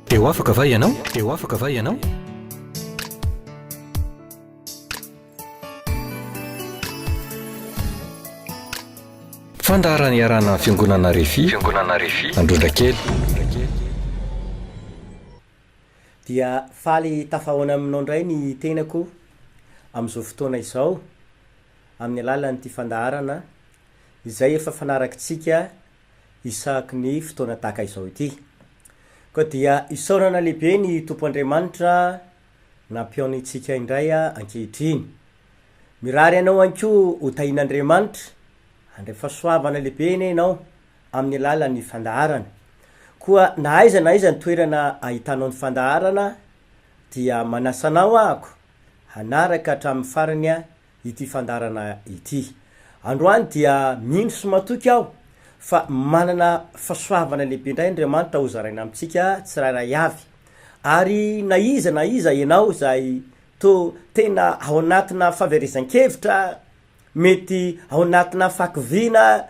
Dia ho afaka va ianao? Dia ho afaka va ianao? Fandaharana iarahana amin'ny Fiangonana Refi, Fiangonana Refi, Androndrakely. Dia faly tafahaona aminao indray ny tenako amin'izao fotoana izao amin'ny alalan'ity fandaharana izay efa fanarakitsika isaky ny fotoana tahaka izao ity. Koa dia isaorana lehibe ny Tompo Andriamanitra nampihaonintsika indray ankehitriny. Mirary anao ihany koa ho tahian'Andriamanitra, handray fahasoavana lehibe anie ianao amin'ny alalan'ny fandaharana. Koa na aiza na aiza ny toerana ahitanao ny fandaharana dia manasa anao ahako hanaraka hatramin'ny farany ity fandaharana ity. Androany dia mino sy matoky aho fa manana fahasoavana lehibe indray Andriamanitra hozaraina amintsika tsirairay avy. Ary na iza na iza ianao izay toa tena ao anatina fahaverezan-kevitra, mety ao anatina fahakiviana,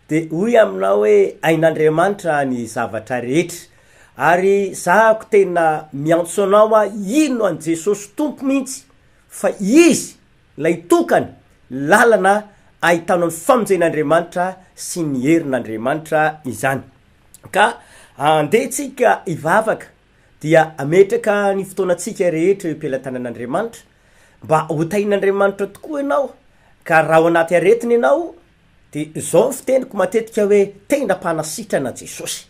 dia hoy aminao hoe hain'Andriamanitra ny zavatra rehetra. Ary zahako tena miantso anao aho hino an'i Jesosy Tompo mihitsy fa Izy ilay tokana lalana ahitanao ny famonjen'Andriamanitra sy ny herin'Andriamanitra izany. Ka andeha tsika hivavaka dia hametraka ny fotoanantsika rehetra eo am-pelatanan'Andriamanitra mba ho tahin'Andriamanitra tokoa ianao ka raha ao anaty aretina ianao de izao ny fiteniko matetika hoe tena mpanasitrana Jesosy.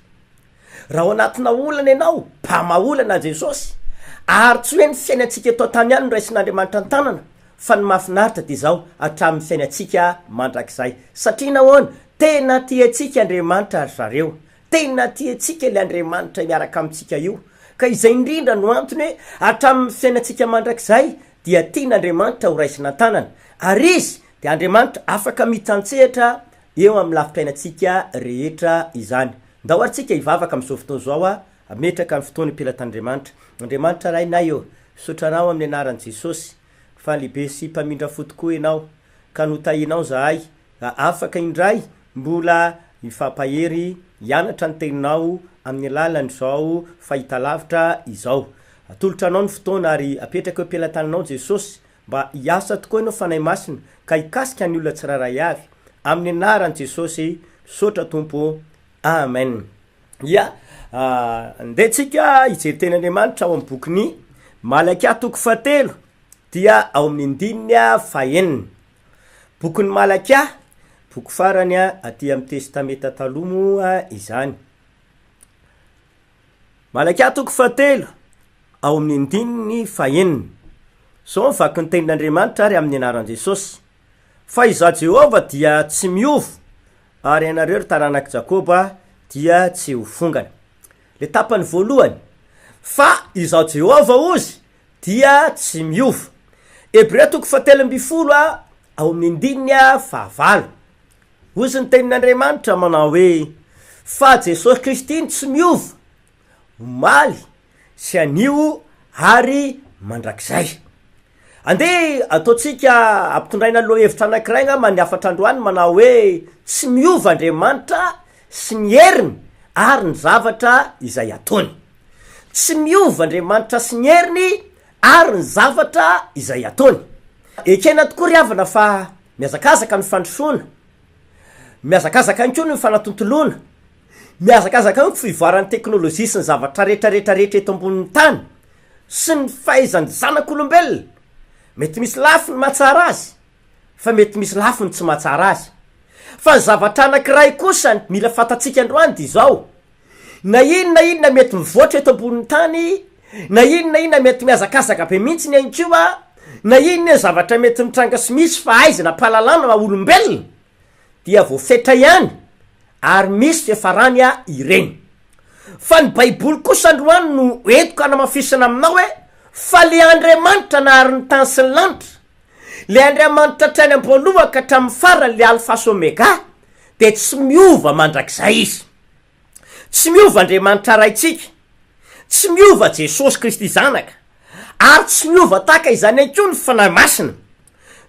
Raha ao anatina olana ianao, mpamaha olana Jesosy, ary tsy hoe ny fiainantsika eto an-tany ihany no raisin'Andriamanitra an-tanana, fa ny mahafinaritra dia izao, hatramin'ny fiainantsika mandrakizay. Satria nahoana? Tena tia antsika Andriamanitra ry zareo. Tena tia antsika ilay Andriamanitra miaraka amintsika io. Ka izay indrindra no antony hoe hatramin'ny fiainantsika mandrakizay dia tian'Andriamanitra ho raisina an-tanana. Ary Izy dia Andriamanitra afaka mitsantsehatra eo amin'ny lafim-piainantsika rehetra izany. Ndao ary tsika hivavaka amin'izao fotoana izao a, hametraka ny fotoana am-pelatan'Andriamanitra. Andriamanitra Rainay ô, misaotra Anao amin'ny anaran'i Jesosy, fa lehibe sy mpamindra fo tokoa Ianao, ka notahianao zahay, ka afaka indray mbola hifampahery hianatra ny Teninao amin'ny alalan'izao fahitalavitra izao. Atolotra Anao ny fotoana ary apetraka eo am-pelatananao Jesosy, mba hiasa tokoa Ianao Fanahy Masina ka hikasika ny olona tsirairay avy, amin'ny anaran'i Jesosy, misaotra Tompo ô, Amen. Ya, andeha tsika hijery teny Andriamanitra ao amin'ny bokin'i Malakia toko fahatelo dia ao amin'ny andininy fahenina. Bokin'i Malakia, boky farany aty amin'ny Testamenta Taloha moa izany. Malakia toko fahatelo, ao amin'ny andininy fahenina. Izao ny vaky ny tenin'Andriamanitra ary amin'ny anaran'i Jesosy, Fa Izaho Jehovah dia tsy miova, ary ianareo ry taranak'i Jakoba dia tsy ho fongana. Le tapany voalohany, Fa Izaho Jehovah, hozy, dia tsy miova. Hebreo toko fahatelo ambinifolo ao amin'ny andininy fahavalo. Hozy ny tenin'Andriamanitra manao hoe, Fa Jesosy Kristy no tsy miova, omaly sy anio ary mandrakizay. Andeha ataontsika ampitondraina lohahevitra anankiray angamba ny hafatra androany manao hoe, Tsy miova Andriamanitra sy ny heriny ary ny zavatra izay ataony. Tsy miova Andriamanitra sy ny heriny ary ny zavatra izay ataony. Ekena tokoa ry havana fa Mihazakazaka ny fandrosoana, mihazakazaka ihany koa ny fanatontoloana, mihazakazaka ihany koa fivoaran'ny teknolojia sy ny zavatra rehetra rehetra rehetra eto ambonin'ny tany sy ny fahaizan'ny zanak'olombelona. Mety misy lafiny mahatsara azy fa mety misy lafiny tsy mahatsara azy. Fa ny zavatra anankiray kosa mila fantatsika androany dia izao, Na inona na inona mety mivoatra eto ambonin'ny tany, na inona na inona mety mihazakazaka be mihitsy ny ihany koa, na inona zavatra mety mitranga sy misy fahaizana am-pahalalana maha olombelona dia voafetra ihany ary misy fiafarany ireny. Fa ny baiboly kosa androany no entiko hanamafisana aminao hoe fa le Andriamanitra nahary ny tany sy ny lanitra, le Andriamanitra hatrany am-boalohany ka hatramin'ny farany, le Alpha sy Omega dia tsy miova mandrakizay izy. Tsy miova Andriamanitra Raintsika, tsy miova Jesosy Kristy Zanaka, ary tsy miova tahaka izany ihany koa ny Fanahy Masina.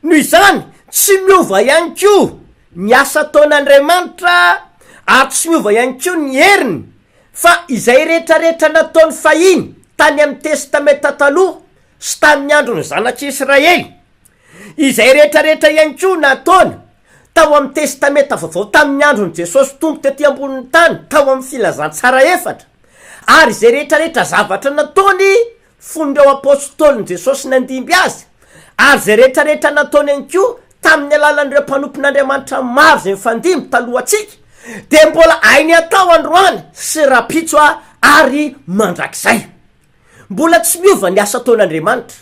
Noho izany, tsy miova ihany koa ny asa ataon'Andriamanitra, ary tsy miova ihany koa ny heriny. Fa izay rehetrarehetra nataony fahiny tany amin'ny Testamenta Taloha sy tamin'ny andron'ny Zanak'Israely, izay rehetrarehetra ihany koa nataony tao amin'ny Testamenta Vaovao tamin'ny andron'i Jesosy Tompo tety ambonin'ny tany tao amin'ny Filazantsara efatra, ary izay rehetrarehetra zavatra nataony fony ireo Apôstôlin'i Jesosy nandimby Azy, ary izay rehetrarehetra nataony ihany koa tamin'ny alalan'ireo mpanompon'Andriamanitra maro izay nifandimby talohantsika, dia mbola hainy atao androany sy rahampitso ary mandrakizay. Mbola tsy miova ny asa ataon'Andriamanitra,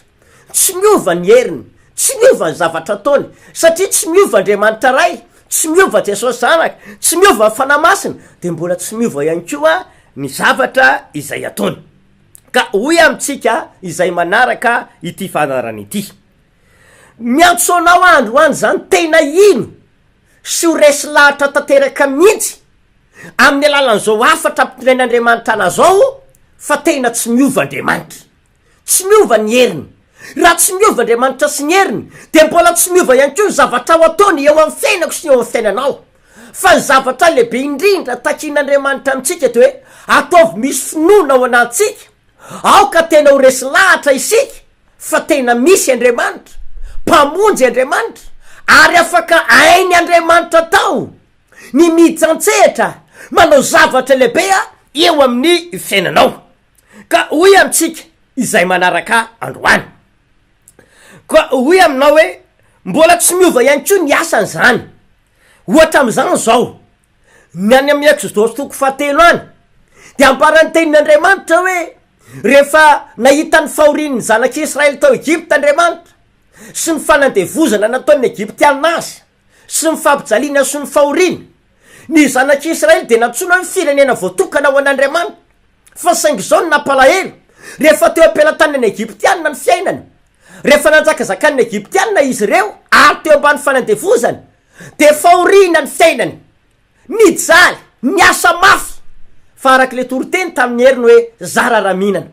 tsy miova ny heriny, tsy miova ny zavatra ataony, satria tsy miova Andriamanitra Ray, tsy miova Jesosy Zanaka, tsy miova ny Fanahy Masina, dia mbola tsy miova ihany koa ny zavatra izay ataony. Ka hoy amintsika izay manaraka ity fandaharana ity, Miantso anao aho androany izany tena hino sy ho resy lahatra tanteraka mihitsy amin'ny alalan'izao hafatra ampitondrain'Andriamanitra anah zao fa tena tsy miova Andriamanitra. Tsy miova ny heriny. Raha tsy miova Andriamanitra sy ny heriny dia mbola tsy miova ihany koa ny zavatra ho ataony eo amin'ny fiainako sy ny eo amin'ny fiainanao. Fa ny zavatra lehibe indrindra takian'Andriamanitra amintsika dia hoe ataovy misy finoana ao anatintsika, aoka tena ho resy lahatra isika fa tena misy Andriamanitra, Mpamonjy Andriamanitra, ary afaka hainy Andriamanitra atao ny miditra an-tsehatra manao zavatra lehibe eo amin'ny fiainanao. Ka hoy amintsika izay manaraka androany. Koa hoy aminao hoe mbola tsy miova ihany koa ny asany izany. Ohatra amin'izany izao, ny any amin'ny Eksodosy toko fahatelo any, dia ambaran'ny tenin'Andriamanitra hoe rehefa nahita ny fahorian'ny zanak'Israely tao Egypta Andriamanitra, sy ny fanandevozana nataon'ny Egyptiana azy, sy ny fampijaliana sy ny fahoriana, ny zanak'Israely dia nantsoina hoe firenena voatokana ho an'Andriamanitra. Fa saingy izao no nampalahelo, rehefa teo am-pelatanan'ny Egyptiana ny fiainany, rehefa nanjakazakan'ny Egyptiana izy ireo ary teo ambany fanandevozana, dia fahoriana ny fiainany. Nijaly, niasa mafy, fa araka ilay toriteny tamin'ny heriny hoe zara raha mihinana.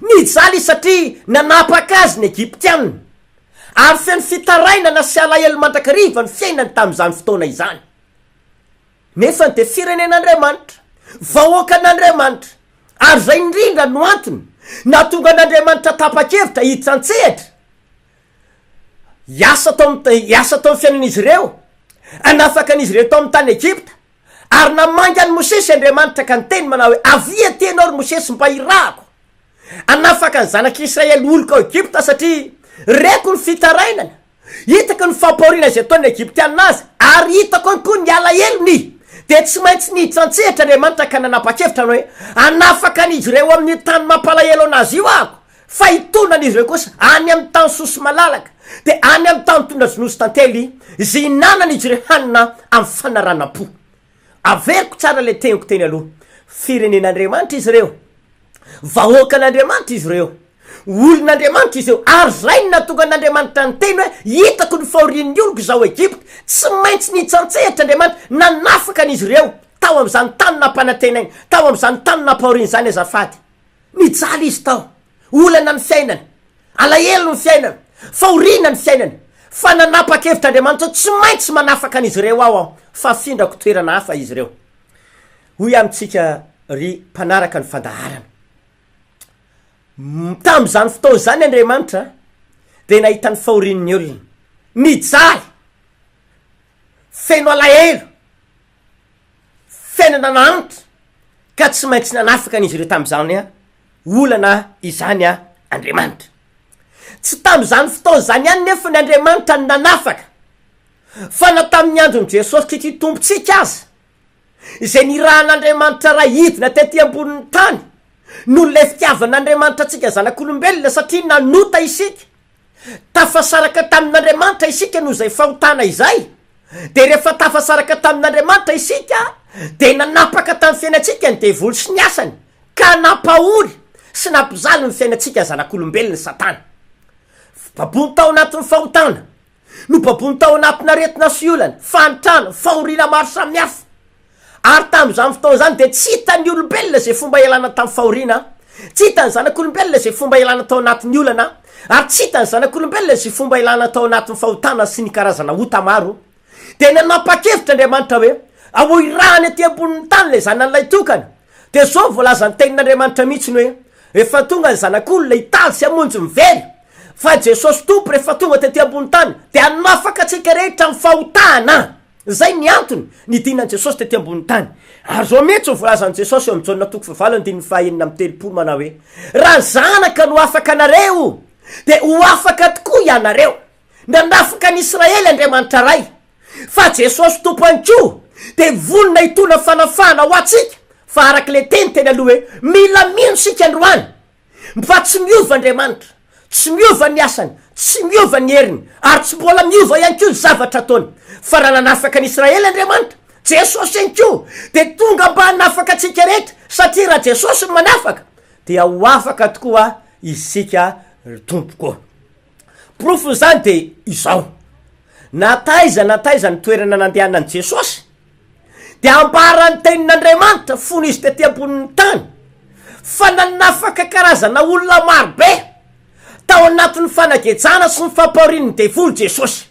Nijaly izy satria nanapaka azy ny Egyptiana, ary feno fitarainana sy alahelo mandrakariva ny fiainany tamin'izany fotoana izany. Nefa dia firenen'Andriamanitra, vahoakan'Andriamanitra, ary izay indrindra no antony nahatonga an'Andriamanitra tapa-kevitra hiditra an-tsehatra hiasa tao amin'ny hiasa tao amin'ny fiainan'izy ireo, hanafaka an'izy ireo tao amin'ny tany Egypta, ary namangy an'i Mosesy Andriamanitra ka niteny manao hoe, Avia aty ianao ry Mosesy mba hirahako hanafaka ny zanak'Israely oloko ao Egypta, satria reko ny fitarainana. Hitako ny fampahoriana izay ataon'ny Egyptiana azy, ary hitako ihany koa ny alahelony. Dia tsy maintsy niditra an-tsehatra Andriamanitra ka nanapa-kevitra hanao hoe, Hanafaka an'izy ireo amin'io tany mampalahelo an'azy io aho, fa hitondra an'izy ireo kosa any amin'ny tany soa sy malalaka, dia any amin'ny tany tondra-dronono sy tantely, izay hihinanan'izy ireo hanina amin'ny fanaranam-po. Averiko tsara ilay teniko teny aloha, firenen'Andriamanitra izy ireo, vahoakan'Andriamanitra izy ireo, olon'Andriamanitra izy ireo, ary izay no nahatonga an'Andriamanitra niteny hoe, hitako ny fahorian'ny oloko izao Egypta, tsy maintsy nitsantsehatra Andriamanitra, nanafaka an'izy ireo tao amin'izany tany nampanantenainy, tao amin'izany tany nampahoriany izany azafady. Nijaly izy tao, olana ny fiainany, alahelo ny fiainany, fahoriana ny fiainany, fa nanapa-kevitra Andriamanitra hoe tsy maintsy manafaka an'izy ireo aho aho, fa afindrako toerana hafa izy ireo. Hoy amintsika ry mpanaraka ny fandaharana, tamin'izany fotoana izany Andriamanitra dia nahita ny fahorian'ny olona, nijaly, feno alahelo, Fiainana nahantra ka tsy maintsy nanafaka an'izy ireo tamin'izany olana izany Andriamanitra. Tsy tamin'izany fotoana izany ihany nefa ny Andriamanitra no nanafaka, fa na tamin'ny andron'i Jesosy Kristy Tompontsika aza, izay nirahan'Andriamanitra Ray hidina tety ambonin'ny tany, noho ilay fitiavan'Andriamanitra antsika zanak'olombelona satria nanota isika, Tafasaraka tamin'Andriamanitra isika noho izay fahotana izay, dia rehefa tafasaraka tamin'Andriamanitra isika dia nanapaka tamin'ny fiainantsika ny devoly sy ny asany, ka nampahory sy nampijaly ny fiainantsika zanak'olombelona Satana. Babony tao anatin'ny fahotana, nobaboiny tao anatin'aretina sy olana, fahantrana, fahoriana maro samihafa. Ary tamin'izany fotoana izany dia tsy hitan'ny olombelona izay fomba hialana tamin'ny fahoriana, tsy hitan'ny zanak'olombelona izay fomba hialana tao anatin'ny olana, ary tsy hitan'ny zanak'olombelona izay fomba hialana tao anatin'ny fahotana sy ny karazana ota maro. Dia nanapa-kevitra Andriamanitra hoe, Ao irahany aty ambonin'ny tany ilay Zanany Lahitokana. Dia zao voalazan'ny tenin'Andriamanitra mihitsy ny hoe, rehefa tonga ny Zanak'olona hitady sy hamonjy ny very, fa Jesosy Tompo rehefa tonga tety ambony tany dia hanafaka antsika rehetra amin'ny fahotana. Izay ny antony nidinan'i Jesosy tety ambony tany. Ary zao mihitsy ny voalazan'i Jesosy eo amin'ny Jaona toko fahavalo andininy faha-36 manao hoe, Raha ny Zanaka no afaka anareo, dia ho afaka tokoa ianareo. Nanafaka ny Israely Andriamanitra Ray, fa Jesosy Tompo ihany koa dia vonona hitondra fanafahana ho antsika, fa araka ilay teny teny aloha hoe mila mino isika androany fa tsy miova Andriamanitra, tsy miova ny asany, tsy miova ny heriny, ary tsy mbola miova ihany koa ny zavatra ataony. Fa raha nanafaka ny Israely Andriamanitra, Jesosy ihany koa dia tonga mba hanafaka antsika rehetra, satria raha Jesosy no manafaka dia ho afaka tokoa isika ry tompoko. Porofon'izany dia izao, na taiza na taiza ny toerana nandehanan'i Jesosy, dia ambaran'ny Tenin'Andriamanitra fony izy tety ambonin'ny tany, fa nanafaka karazana olona maro be tao anatin'ny fanagejana sy ny fampahorian'ny devoly Jesosy.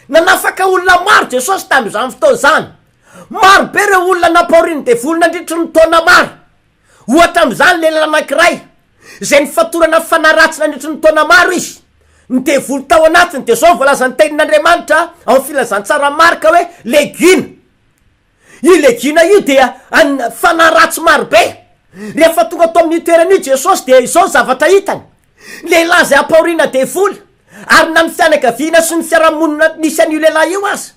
Nanafaka olona maro Jesosy tamin'izany fotoana izany. Maro be ireo olona nampahorian'ny devoly nandritry ny taona maro. Ohatra amin'izany lehilahy anankiray izay nifatorana fanahy ratsy nandritry ny taona maro izy. Ny devoly tao anatiny dia izao no voalazan'ny tenin'Andriamanitra ao amin'ny filazantsara Marka hoe legiona. Io legiona io dia an- fanahy ratsy maro be. Rehefa tonga tao amin'io toerana io Jesosy dia izao ny zavatra hitany. Lehilahy izay ampahoriana devoly ary na ny fianakaviana sy ny fiarahamonina nisy an'io lehilahy io aza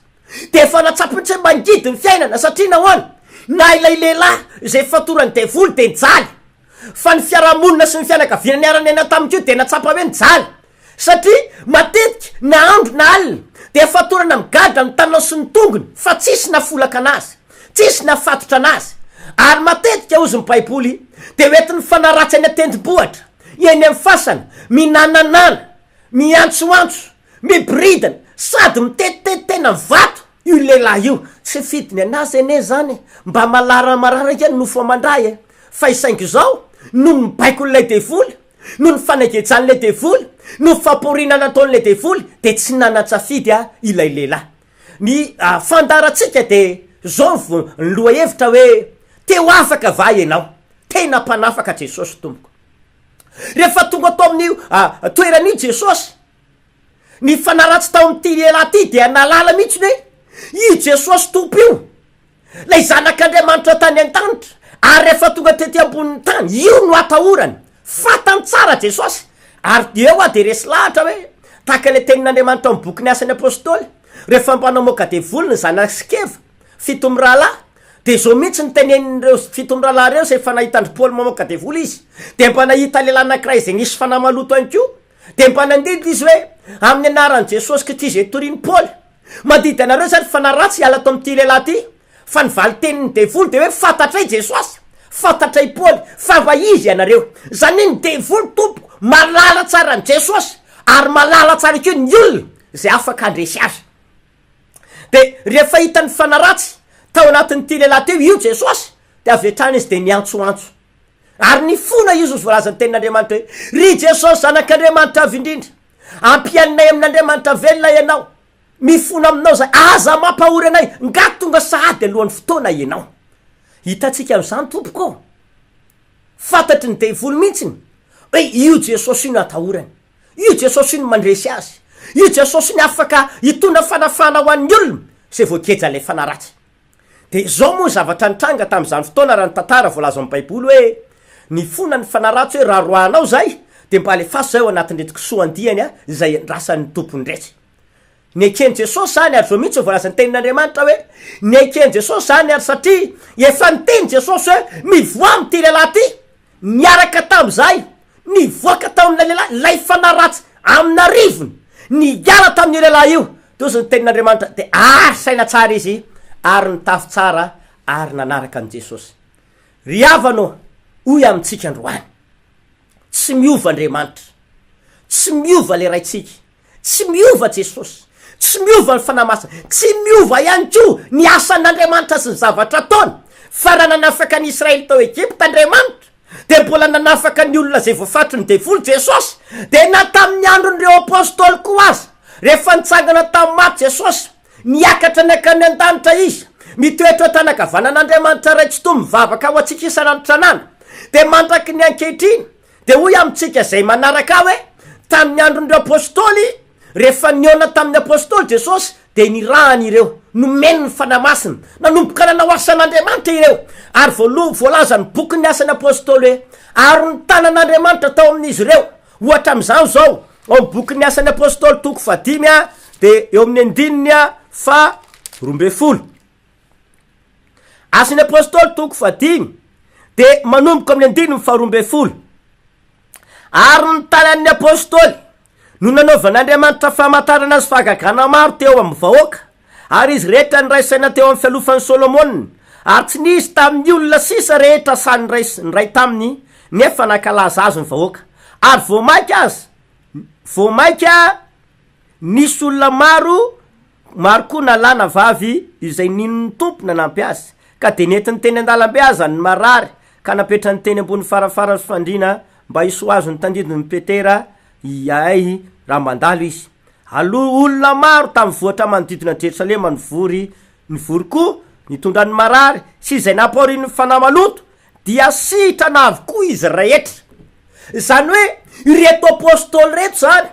dia efa nahatsapa mihitsy hoe mangidy ny fiainana satria nahoana? Na ilay lehilahy izay fatoran'ny devoly dia nijaly fa ny fiarahamonina sy ny fianakaviana niara-niaina taminy koa dia nahatsapa hoe nijaly satria matetika na andro na alina dia fatorana migadra ny tanany sy ny tongony fa tsisy nafolaka anazy, tsisy nafatotra anazy ary matetika hozy ny baiboly dia hoentin'ny fanahy ratsy any an-tendrombohitra, eny amin'ny fasana, minananana, miantsoantso, miboridana sady mitetitety tena vato io lehilahy io, tsy fidiny anazy anie zany e, mba malara marary ange ny nofo aman-dra e, fa isaingy izao noho ny baikon'ilay devoly, noho ny fanagejan'ilay devoly, noho ny fampahoriana nataon'ilay devoly dia tsy nanan-tsafidy ilay lehilahy. Ny fandaharantsika dia zao ny lohahevitra hoe te ho afaka va ianao? Tena mpanafaka Jesosy tompoko. Rehefa tonga tao amin'io toerana io Jesosy, ny fanahy ratsy tao amin'ity lehilahy ity dia nahalala mihitsy hoe io Jesosy Tompo io, ilay Zanak'Andriamanitra tany an-danitra, ary rehefa tonga tety ambonin'ny tany, io no atahorany. Fantany tsara Jesosy, ary eo aho dia resy lahatra hoe tahaka ilay tenin'Andriamanitra ao amin'ny bokin'ny Asan'ny Apostoly, rehefa mba namoaka devoly ny zanak'i Skeva, Fitomirahalahy, dia izao mihitsy no tenenin'ireo fitomirahalahy ireo izay efa nahita an-dry Paoly mamoaka devoly izy, dia mba nahita lehilahy anankiray izay nisy fanahy maloto ihany koa, dia mba nandidy izy hoe, Amin'ny anaran'i Jesosy Kristy izay torian'i Paoly, mandidy anareo izany fanahy ratsy hiala ato amin'ity lehilahy ity. Fa ny valin-tenin'ny devoly dia hoe, Fantatray Jesosy, fantatray Paoly, fa mba iza ianareo? Izany hoe ny devoly tompoko mahalala tsara an'i Jesosy ary mahalala tsara koa ny olona izay afaka handresy azy. De rehefa hitany fanahy ratsy tao anatin'ity lehilahy teo io Jesosy, de avy hatrany izy de niantsoantso. Ary nifona izy, hozy voalazan'ny tenin'Andriamanitra hoe, Ry Jesosy Zanak'Andriamanitra Avo Indrindra, ampianinay amin'Andriamanitra velona ianao, mifona aminao izahay, aza mampahory anay, nga tonga sahady alohan'ny fotoana ianao. Hitantsika amin'izany tompoko ô, fantatry ny devoly mihitsiny hoe io Jesosy io no atahorany. Io Jesosy io no mandresy azy. Io Jesosy io no afaka hitondra fanafahana ho an'ny olona izay voagejan'ilay fanahy ratsy. Dia izao moa ny zavatra nitranga tamin'izany fotoana raha ny tantara voalaza ao amin'ny Baiboly hoe, nifona ny fanahy ratsy hoe raha roahanao izahay dia mba alefaso izahay ao anatin'ireto kisoa andiany izay andrasan'ny tompony ireto. Neken'i Jesosy izany ary izao mihitsy no voalazan'ny tenin'Andriamanitra hoe, neken'i Jesosy izany ary satria efa niteny Jesosy hoe mivoaha amin'ity lehilahy ity, niaraka tamin'izay nivoaka tao amin'ilay lehilahy ilay fanahy ratsy amin'arivony niala tamin'io lehilahy io, dia hozy ny tenin'Andriamanitra dia ary saina tsara izy ary nitafy tsara ary nanaraka an'i Jesosy. Ry havana ô, hoy amintsika androany, tsy miova Andriamanitra, tsy miova ilay Raintsika, Tsy miova Jesosy, tsy miova ny Fanahy Masina, tsy miova ihany koa ny asan'Andriamanitra sy ny zavatra ataony. Fa raha nanafaka ny Israely tao Egypta Andriamanitra, dia mbola nanafaka ny olona izay voafatry ny devoly Jesosy, dia na tamin'ny andron'ireo Apostoly koa aza, rehefa nitsangana tamin'ny maty Jesosy, Niakatra nankany an-danitra Izy. Mitoetra eo an-tanan-kavanan'Andriamanitra Ray Tsitoha mivavaka ho antsika isan'andro isan'andro. Dia mandraky ny ankehitriny, dia hoy amintsika izay manaraka ahy hoe, Tamin'ny andron'ireo Apostoly, rehefa nihaona tamin'ny Apostoly Jesosy, dia nirahany ireo, nomeny ny Fanahy Masina. Nanomboka nanao asan'Andriamanitra ireo. Ary voaloha, voalazan'ny bokin'ny Asan'ny Apostoly hoe, Ary ny tanan'Andriamanitra tao amin'izy ireo. Ohatra amin'izany izao, ao amin'ny bokin'ny Asan'ny Apostoly toko fahadimy dia eo amin'ny andininy faha 12. Asan'ny Apostoly toko fahadimy dia manomboka amin'ny andininy faha 12. Ary ny tanan'ny Apostoly no nanaovan'Andriamanitra famantarana sy fahagagana maro teo amin'ny vahoaka, ary izy rehetra niray saina teo amin'ny fialofan'i Solomona, ary tsy nisy tamin'ny olona sisa rehetra sahy niray niray taminy, nefa nankalaza azy ny vahoaka. Ary vao mainka aza, vao mainka nisy olona maro maro koa na lahy na vavy izay nino ny Tompo nanampy azy, ka dia nentiny teny an-dalambe aza ny marary, ka napetrany teny ambony farafara sy fandriana mba hisy ho azon'ny tandindon'i Petera hiahy raha mandalo izy. Aloha olona maro tamin'ny vohitra manodidina an'i Jerosalema nivory, nivory koa, nitondra ny marary sy izay nampahorin'ny fanahy maloto, dia sitrana avokoa izy rehetra. Izany hoe ireto apostoly ireto izany,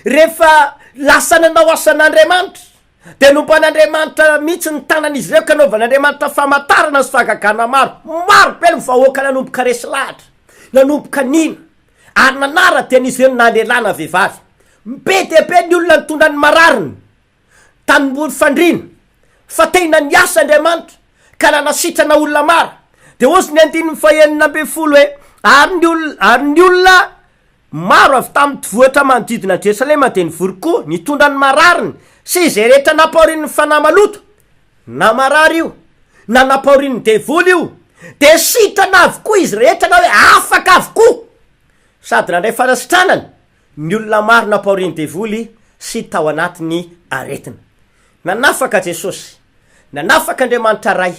rehefa lasa nanao asan'Andriamanitra, dia nomban'Andriamanitra mihitsy ny tanan'izy ireo ka naovan'Andriamanitra famantarana sy fahagagana maro. Maro be ny vahoaka nanomboka resy lahatra, nanomboka nino, ary nanara-dia an'izy ireo na lehilahy na vehivavy. Be dia be ny olona nitondra ny marariny tamin'ny fandriana, fa tena niasa Andriamanitra ka nanasitrana olona maro. Dia hozy ny andininy fahenina ambin'ny folo hoe, Ary ny olona, ary ny olona Maro avy tamin'ny vohitra manodidina an'i Jerosalema dia nivory koa, nitondra ny marariny sy izay rehetra nampahorian'ny fanahy maloto, na marary io, na nampahorian'ny devoly io, dia sitrana avokoa izy rehetra na hoe afaka avokoa, sady nandray fanasitranana ny olona maro nampahorian'ny devoly sy tao anatin'ny aretina. Nanafaka Jesosy. Nanafaka Andriamanitra Ray,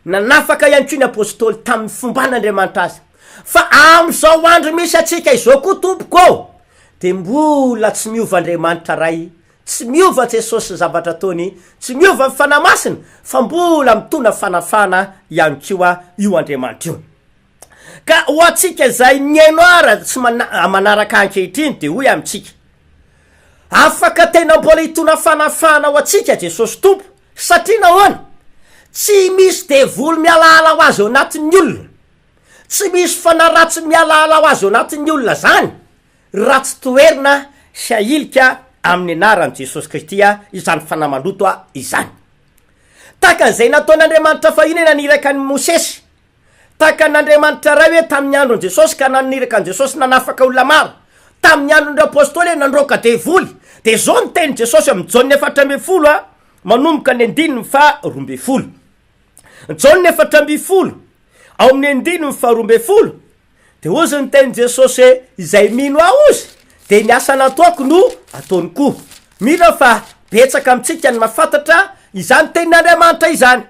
nanafaka ihany koa ny Apostoly tamin'ny fomban'Andriamanitra azy. Fa amin'izao andro misy antsika izao koa tompoko ô, dia mbola tsy miova Andriamanitra Ray, tsy miova Jesosy ny zavatra ataony, tsy miova ny Fanahy Masina, fa mbola mitondra fanafahana ihany koa io Andriamanitra io. Ka ho antsika izay mihaino ara sy manaraka ankehitriny dia hoy amintsika, Afaka tena mbola hitondra fanafahana ho antsika Jesosy Tompo, satria nahoana? Tsy misy devoly mialaala ho azy ao anatin'ny olona, tsy misy fanahy ratsy mialaala ho azy ao anatin'ny olona zany raha tsy toherina sy ahilika amin'ny anaran'i Jesosy Kristy izany fanahy maloto izany. Tahaka an'izay nataon'Andriamanitra fahiny naniraka an'i Mosesy Tahaka an'Andriamanitra Ray hoe tamin'ny andron'i Jesosy ka naniraka an'i Jesosy nanafaka olona maro. Tamin'ny andron'ireo Apostoly hoe nandroaka devoly. Dia izao ny tenin'i Jesosy amin'ny Jaona 14 a, manomboka ny andininy faha 12. Jaona 14, ao amin'ny andininy faha 12, dia hozy ny tenin'i Jesosy hoe izay mino ahy hozy dia ny asa nataoko no ataony koa. Mino aho fa betsaka amintsika ny mahafantatra izany tenin'Andriamanitra izany.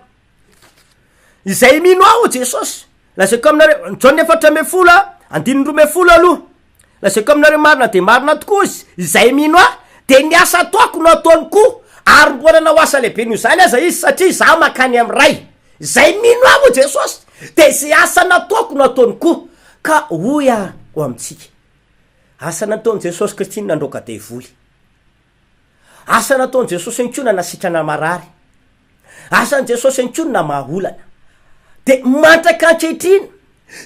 Izay mino ahy hoy Jesosy, lazaiko aminareo, Jaona 14 a, andininy 12 aloha, lazaiko aminareo marina dia marina tokoa izy, izay mino ahy dia ny asa ataoko no ataony koa, ary mbola nanao asa lehibe noho izany aza izy, satria izaho mankany amin'ny Ray. Izay mino ahy hoy Jesosy, dia izay asa nataoko no ataony koa. Ka hoy aho amintsika, asa nataon'i Jesosy Kristy ny nandroaka devoly. Asa nataon'i Jesosy ihany koa nanasitrana marary. Asan'i Jesosy ihany koa ny namaha olana. De mantraka ankehitriny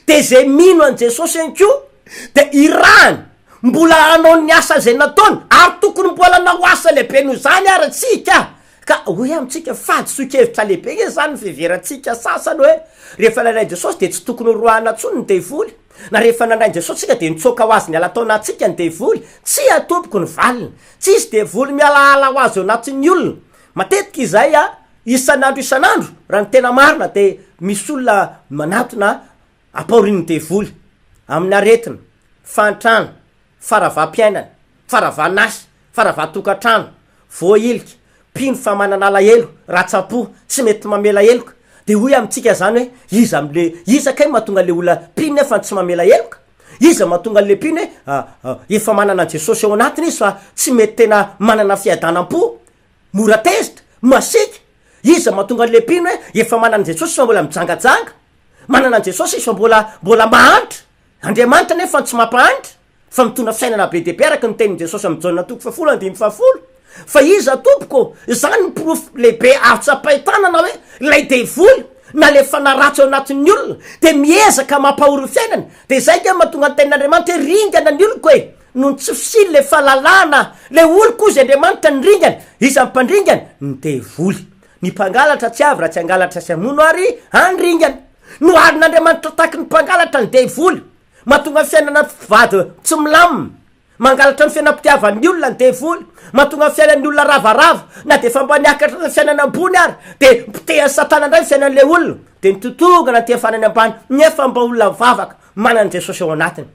de zay mino an'i Jesosy ihany koa de irahany mbola hanao ny asa zay nataony ary tokony mbola hanao asa lehibe noho izany ary tsika. Ka hoy amintsika fahadisoan-kevitra lehibe nge zany ny fiheverantsika sasany hoe rehefa nandray an'i Jesosy de tsy tokony ho roahana intsony ny devoly na rehefa nandray an'i Jesosy tsika de nitsoaka ho azy niala tao anatintsika ny devoly. Tsia tompoko ny valiny. Tsisy devoly mialaala ho azy ao anatin'ny olona. Matetika izay a, isan'andro isan'andro, raha ny tena marina dia misy olona manatona ampaorin'ny devoly, amin'ny aretina, fahantrana, faharavam-piainana, faharavan'asa, faharavan-tokantrano, voahilika, mpino fa manana alahelo, ratsa-po, tsy mety mamela heloka, dia hoy amintsika zany hoe iza amle, iza kay mahatonga le olona mpino nefa tsy mamela heloka? Iza mahatonga an'le mpino hoe efa manana an'i Jesosy ao anatiny izy fa tsy mety tena manana fiadanam-po? Mora tezitra, masiaka. Iza mahatonga an'le mpino hoe efa manana an'i Jesosy fa mbola mijangajanga? Manana an'i Jesosy izy fa mbola mbola mahantra. Andriamanitra anefa tsy mampahantra fa mitondra fiainana be dia be araka ny tenin'i Jesosy amin'i Jaona toko fahafolo andininy fahafolo. Fa iza tompoko? Izany ny porofo lehibe azo tsapain-tanana hoe ilay devoly na le fanahy ratsy ao anatin'ny olona dia miezaka mampahory ny fiainany. Dia izay ange no mahatonga ny tenin'Andriamanitra hoe ringana ny oloko e! Noho ny tsy fisian'ilay fahalalana, ilay oloko hozy Andriamanitra ny ringana. Iza ny mpandringana? Ny devoly. Ny mpangalatra tsy avy raha tsy hangalatra sy hamono ary handringana. Noharin'Andriamanitra tahaky ny mpangalatra ny devoly. Mahatonga ny fiainana mpivady tsy milamina. Mangalatra ny fiainam-pitiavan'ny olona ny devoly. Mahatonga ny fiainan'ny olona ravarava. Na dia efa mba niakatra ny fiainana ambony ary dia potehan'i Satana indray ny fiainan'ilay olona. Dia nitotongana aty farany ambany nefa mba olona mivavaka, manana an'i Jesosy ao anatiny.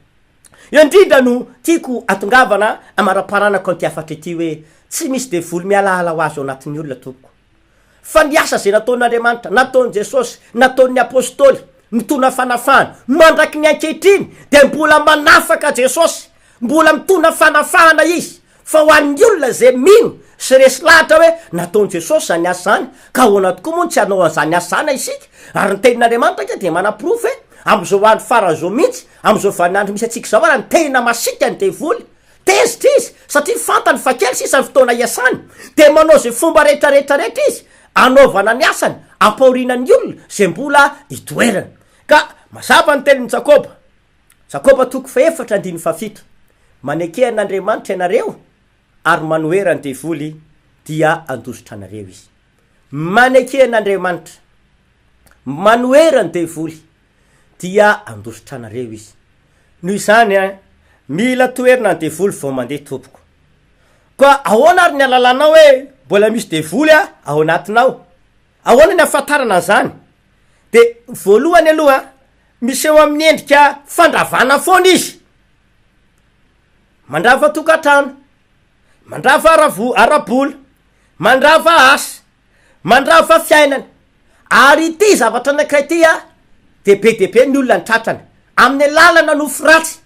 Eo indrindra no tiako atongavana amaraparanako an'ity hafatra ity hoe tsy misy devoly mialaala ho azy ao anatin'ny olona tompoko. Fa ny asa izay nataon'Andriamanitra, nataon'i Jesosy, nataon'ny Apostoly, mitondra fanafahana, mandraky ny ankehitriny dia mbola manafaka Jesosy, mbola mitondra fanafahana Izy. Fa ho an'ny olona izay mino sy resy lahatra hoe nataon'i Jesosy izany asa izany, ka ahoana tokoa moa no tsy hanao an'izany asa izany isika? Ary ny tenin'Andriamanitra ange dia manaporofo hoe amin'izao andro farany izao mihitsy, amin'izao vaninandro misy antsika izao ary tena masiaka ny devoly. Tezitra izy satria fantany fa kely sisa ny fotoana hiasany, dia manao izay fomba rehetra rehetra rehetra izy hanaovana ny asany, hampahoriana ny olona izay mbola itoerany. Ka mazava ny tenin'i Jakoba. Jakoba toko fahefatra andininy fahafito, Maneke an'Andriamanitra ianareo ary manohera ny devoly dia handositra anareo izy. Maneke an'Andriamanitra, manohera ny devoly dia handositra anareo izy. Noho izany an, mila toherina ny devoly vao mandeha tompoko. Koa ahoana ary ny alalanao hoe mbola misy devoly ao anatinao? Ahoana ny ahafantarana an'izany? Dia voalohany aloha, miseho amin'ny endrika fandravana foana izy. Mandrava tokantrano, mandrava ara-vo- ara-bola, mandrava asa, mandrava fiainana. Ary ity zavatra anankiray ity a, de be dia be ny olona ny tratrany. Amin'ny alalana nofy ratsy,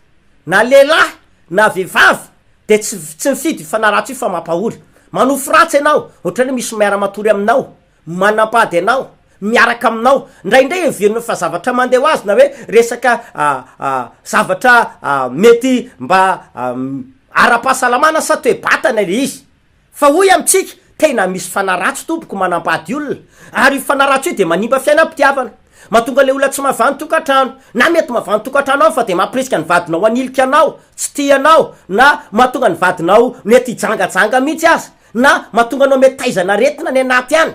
na lehilahy na vehivavy, de tsy tsy mifidy io fanahy ratsy io fa mampahory. Manofy ratsy ianao, ohatran'ny hoe misy miara-matory aminao, Manambady anao, miaraka aminao. Indraindray heverina fa zavatra mandeha ho azy na hoe resaka zavatra mety mba ara-pahasalamana sa toe-batana le izy. Fa hoy amintsika, tena misy fanahy ratsy tompoko manambady olona, ary io fanahy ratsy io de manimba fiainam-pitiavana. Mahatonga le olona tsy mahavany tokantrano, na mety mahavany tokantrano aminy fa de mampirisika ny vadinao hanilika anao, tsy tia anao, na mahatonga ny vadinao mety hijangajanga mihitsy aza. na mahatonga anao mety taizana aretina any anaty any.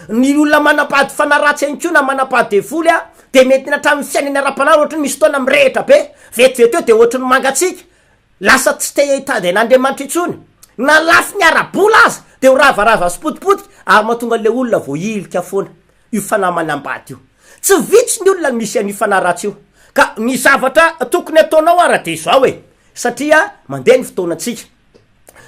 Ny olona manam-pady fanahy ratsy ihany koa na manam-pady devoly a, de mety hatramin'ny fiainany ara-panahy ohatry ny misy fotoana mirehitra be, vetivety eo de ohatry ny mangatsiaka, lasa tsy te hitady an'Andriamanitra intsony. Na lafiny ara-bola aza de ho ravarava sy potipotika ary mahatonga an'le olona voahilika foana io fanahy manambady io. Tsy vitsy ny olona misy an'io fanahy ratsy io. Ka ny zavatra tokony ataonao ara de izao e, satria mandeha ny fotoanantsika.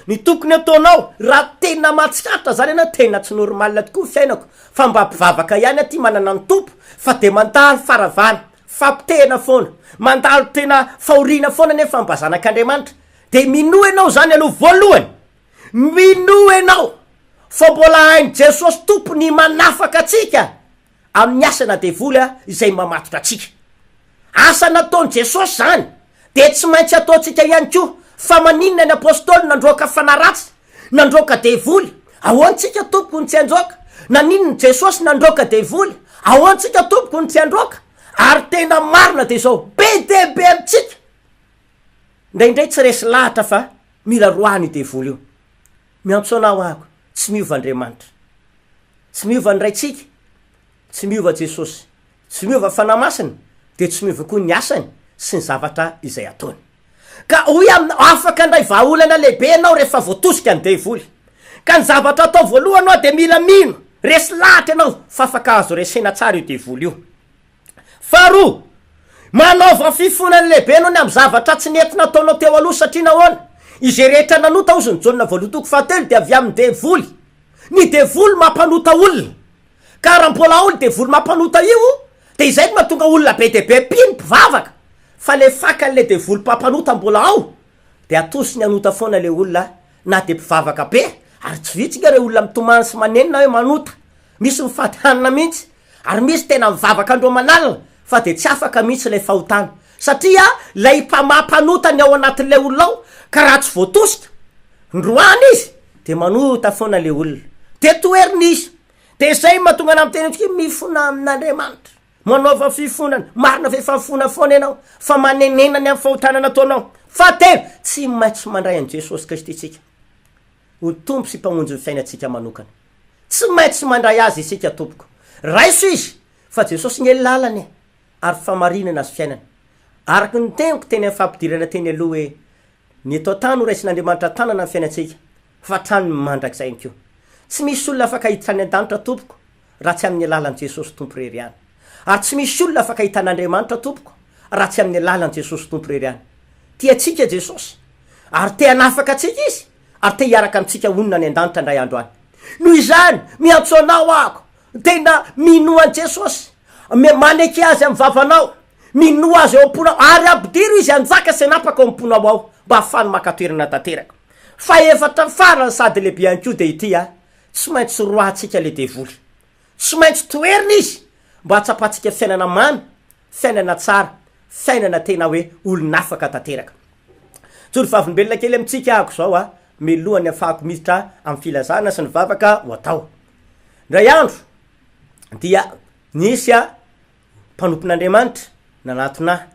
Ny tokony ataonao raha tena mahatsikaritra zany ianao tena tsy normal tokoa ny fiainako fa mba mpivavaka ihany aty manana ny Tompo fa de mandalo faravana, fampotehana foana, mandalo tena fahoriana foana nefa mba zanak'Andriamanitra de minoa ianao zany aloha voalohany, minoa ianao fa mbola hain'i Jesosy Tompo ny manafaka antsika amin'ny asana devoly izay mamatotra antsika. Asa nataon'i Jesosy izany, dia tsy maintsy ataontsika ihany koa. Fa maninona ny apostoly nandroaka fanahy ratsy, nandroaka devoly? Ahoana tsika tompoko no tsy handroaka? Naninona Jesosy nandroaka devoly? Ahoana tsika tompoko no tsy handroaka? Ary tena marina dia izao, be dia be amintsika indraindray tsy resy lahatra fa mila roahina io devoly io. Miantso anao aho, tsy miova Andriamanitra. Tsy miova ny Raintsika, tsy miova Jesosy, tsy miova Fanahy Masina, dia tsy miova koa ny asany sy ny zavatra izay ataony. Ka hoy aminy, afaka handray vahaolana lehibe ianao rehefa voatosika ny devoly. Ka ny zavatra atao voalohany hoa dia mila mino, resy lahatra ianao fa afaka azo resena tsara io devoly io. Faharoa, manaova fifonana lehibe ianao ny amin'ny zavatra tsy nety nataonao teo aloha satria nahoana? Izay rehetra nanota hozy ny Jaona voalohany toko fahatelo dia avy amin'ny devoly. Ny devoly mampanota olona. Ka raha mbola ao io devoly mampanota io dia izay no mahatonga olona be dia be mpino mpivavaka fa le fakan'le devoly mpampanota mbola ao dia atosiny hanota foana le olona na dia mpivavaka be ary tsy vitsy nga re olona mitomany sy manenina hoe manota. Misy mifady hanina mihitsy, ary misy tena mivavaka andro aman'alina fa dia tsy afaka mihitsy ilay fahotana. Satria ilay mpamaha mpanota ny ao anatin'ilay olona ao, ka raha tsy voatosika, ndroany izy, dia manota foana ilay olona. Dia toherina izy. Dia izay no mahatonga anah miteny amintsika hoe mifona amin'Andriamanitra. Manaova fifonana. Marina fa efa mifona foana ianao, fa manenena ny amin'ny fahotana nataonao. Fahatelo, tsy maintsy mandray an'i Jesosy Kristy isika ho Tompo sy Mpamonjy ny fiainantsika manokana. Tsy maintsy mandray Azy isika tompoko. Raiso Izy, fa Jesosy nge lalana e, ary famarinana sy fiainana. Araka ny teniko teny amin'ny fampidirana teny aloha hoe, ny eto an-tany ho raisin'Andriamanitra an-tanana ny fiainantsika, fa hatrany mandrakizay ihany koa. Tsy misy olona afaka hiditra any an-danitra tompoko raha tsy amin'ny alalan'i Jesosy Tompo irery ihany. Ary tsy misy olona afaka hahita an'Andriamanitra tompoko raha tsy amin'ny alalan'i Jesosy Tompo irery ihany. Tia antsika Jesosy, ary te hanafaka antsika Izy, ary te hiaraka amintsika honina any an-danitra indray andro any. Noho izany, miantso anao aho, tena minoa an'i Jesosy, maneke Azy amin'ny vavanao, minoa Azy ao am-ponao, ary ampidiro Izy hanjaka sy hanapaka ao am-ponao ao, mba hahafahany maka toerana tanteraka. Fahefatra farany sady lehibe ihany koa dia ity a, tsy maintsy roahantsika le devoly. Tsy maintsy toherina izy mba hahatsapantsika fiainana mamy, fiainana tsara, fiainana tena hoe olon'afaka tanteraka. Joro vavolombelona kely amintsika ahako izao a, mialohan'ny hafahako miditra amin'ny filazana sy ny vavaka ho atao. Indray andro dia nisy a mpanompon'Andriamanitra nanatona ahy.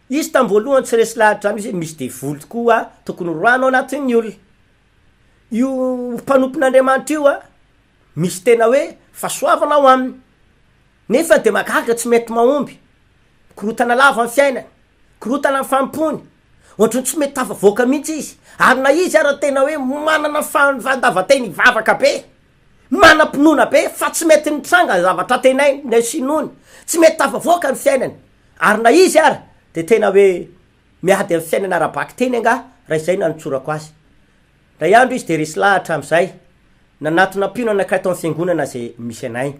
Izy tamin'ny voalohany tsy resy lahatra izany izy hoe misy devoly tokoa tokony horoahana ao anatin'ny olona. Io mpanompon'Andriamanitra io a, misy tena hoe fahasoavana ao aminy, nefa dia mahagaga tsy mety mahomby, mikorontana lava ny fiainany, mikorontana ny fanompoany, ohatran'ny tsy mety tafavoaka mihitsy izy, ary na izy ara tena hoe manana fandavan-tena hivavaka be, manam-pinoana be fa tsy mety mitranga ny zavatra antenainy sy inoany, tsy mety tafavoaka ny fiainany, ary na izy ara dia tena hoe miady amin'ny fiainana ara-bakiteny angaha raha izay no anotsorako azy. Indray andro izy dia resy lahatra amin'izay, nanatona mpino anankiray tao amin'ny fiangonana izay misy anay.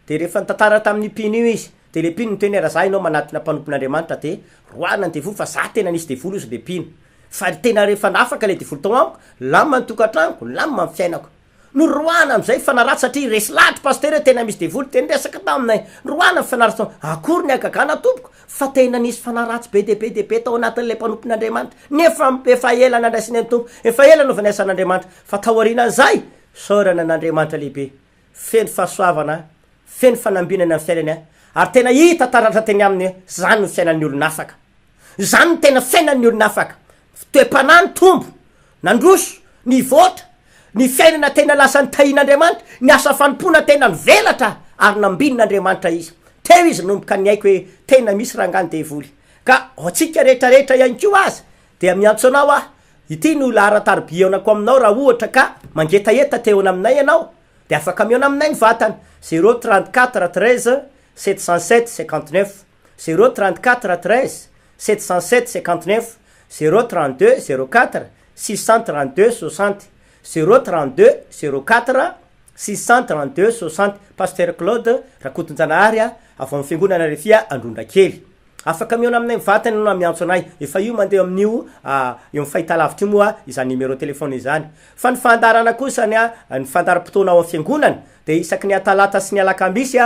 Dia rehefa nitantara tamin'io mpino io izy, dia ilay mpino niteny hoe raha za ianao manatona mpanompon'Andriamanitra dia roahina ny devoly fa za tena nisy devoly hozy ilay mpino. Fa tena rehefa nafaka ilay devoly tao amiko, lamina ny tokantranoko, lamina ny fiainako. Noroahana amizay fanahy ratsy satria resy lahatra pasitera hoe tena misy devoly de niresaka taminay noroahana ny fanahy ratsy tao akory ny hagagana tompoko fa tena nisy fanahy ratsy be dia be dia be tao anatin'ilay mpanompon'Andriamanitra nefa efa ela nandraisany an'i Tompo efa ela nanaovany asan'Andriamanitra fa taorianan'izay isaorana an'Andriamanitra lehibe feno fahasoavana feno fanambinana ny fiainany ary tena hita taratra teny aminy hoe zany no fiainan'ny olona afaka Izany no tena fiainan'ny olona afaka. Toe-panahy nitombo, nandroso, nivoatra, ny fiainana tena lasa nitahian'Andriamanitra, ny asa fanompoana tena nivelatra ary nambinin'Andriamanitra izy. Teo izy nanomboka niaiky hoe tena misy rangahy ny devoly. Ka ho antsika rehetra rehetra ihany koa aza dia miantso anao aho, ity no laharan-taribihaonako aminao raha ohatra ka mangetaheta te hihaona aminay ianao dia afaka mihaona aminay ny vatana, zéro 34 13 707 59. Zéro 34 13 707 59 zéro 32 04 632 60 zéro 32 04 632 60 Pasteur Claude Rakotonjanahary avy ao amin'ny fiangonana Refia Androndrakely. Afaka mihaona aminay mivantana ianao na miantso anay. Efa io mandeha amin'io eo amin'ny fahitalavitra io moa izany numéro téléphone izany. Fa ny fandaharana kosa ny ny fandaharam-potoana ao amin'ny fiangonana dia isaky ny atalata sy ny alakamisy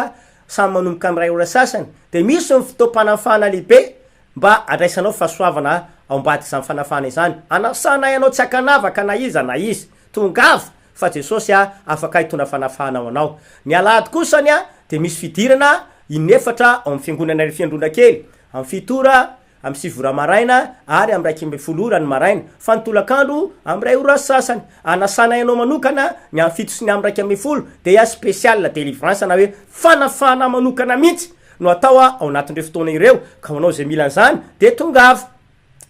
samy manomboka amin'ny iray ora sasany, dia misy ny fotoam-panafahana lehibe mba handraisanao fahasoavana ao ambadik'izany fanafahana izany. Anasanay anao tsy ankanavaka na iza na iza. Tongava fa Jesosy afaka hitondra fanafahana ho anao. Ny alahady kosany dia misy fidirana inefatra ao amin'ny fiangonana Fiandronakely, amin'ny fito ora, amin'ny sivy ora maraina ary amin'ny 11 ora ny maraina, fa ny tolakandro amin'ny iray ora sy sasany. Anasanay anao manokana ny amin'ny fito sy ny amin'ny 11 dia spécial délivrance na hoe fanafahana manokana mihitsy no atao ao anatin'ireo fotoana ireo, ka ho anao izay mila an'izany dia tongava.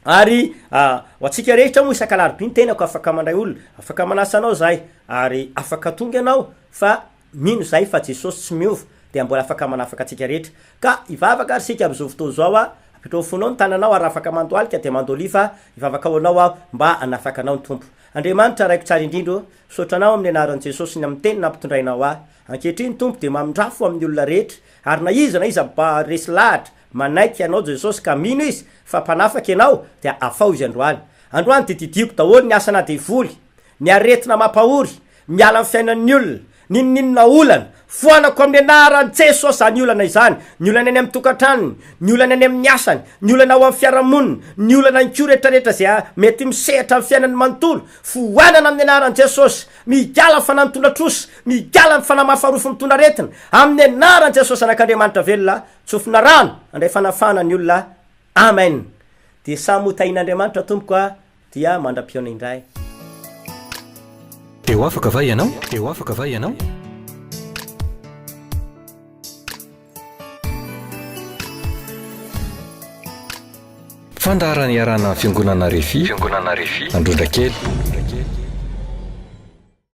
Ary ho antsika rehetra moa isak'alarobia ny tenako afaka mandray olona, afaka manasa anao izahay ary afaka tonga ianao fa Mino izahay fa Jesosy tsy miova dia mbola afaka manafaka antsika rehetra. Ka hivavaka ary isika amin'izao fotoana izao a, apetraho fonao ny tananao ary raha afaka mandohalika dia mandolia fa hivavaka ho anao aho mba hanafaka anao ny Tompo. Andriamanitra Raiko tsara indrindra ô, misaotra Anao amin'ny anaran'i Jesosy ny amin'ny teny nampitondrainao ahy. Ankehitriny Tompo dia mamindrafo amin'ny olona rehetra ary na iza na iza mba resy lahatra manaiky Anao Jesosy ka mino izy fa mpanafaka Ianao dia afaho izy androany. Androany dia didiako daholo ny asana devoly, ny aretina mampahory, miala amin'ny fiainan'ny olona. N'inon'inona olana, foanako amin'ny anaran'i Jesosy izany olana izany, ny olana any amin'ny tokantranony, ny olana any amin'ny asany, ny olana ao amin'ny fiarahamonina, ny olana ihany koa rehetrarehetra izay mety misehatra amin'ny fiainany manontolo, foanana amin'ny anaran'i Jesosy, migala ny fanahy mitondra trosa, migala ny fanahy mahafarofy mitondra aretina, amin'ny anaran'i Jesosy Zanak'Andriamanitra velona, tsofina rano, handray fanafahana ny olona, Amen! Dia samy ho tahian'Andriamanitra tompoko a! Dia mandra-pihaona indray. Dia ho afaka va ianao? Dia ho afaka va ianao? Fandaharana iarahana amin'ny Fiangonana Refi, Fiangonana Refi, Androndrakely.